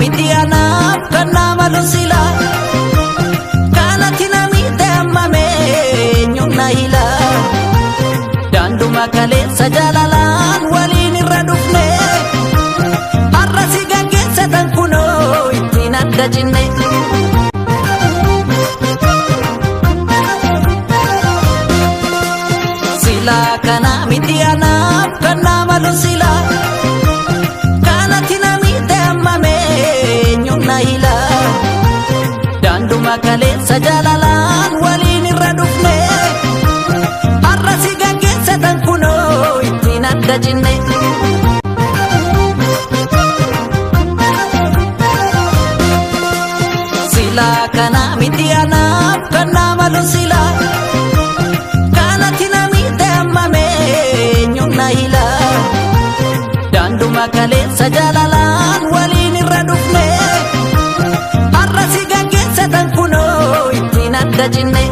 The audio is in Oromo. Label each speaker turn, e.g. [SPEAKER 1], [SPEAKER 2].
[SPEAKER 1] miti anaaf kan naa malu sila. Kanatti namitti ammame eenyuun na hila. Daanduma kaleessa jaalalaan waliin irra dhufne. Har'a si gaggeessatan kunoo ittiin adda cinne. Sila kana miti anaaf kan naa malu sila. Kanatti namitti ammame eenyuun na hila. Daanduma kaleessa jaalalaan waliin irra dhufne. Har'a si gaggeessatan kunoo ittiin adda cinne. Sila kana miti anaaf kan naa malu sila. Kanatti namitti ammame eenyuun na hila. Daanduma kaleessa jaalalaan waliin irra dhufne. Har'a si gaggeessatan kunoo ittiin adda cinne.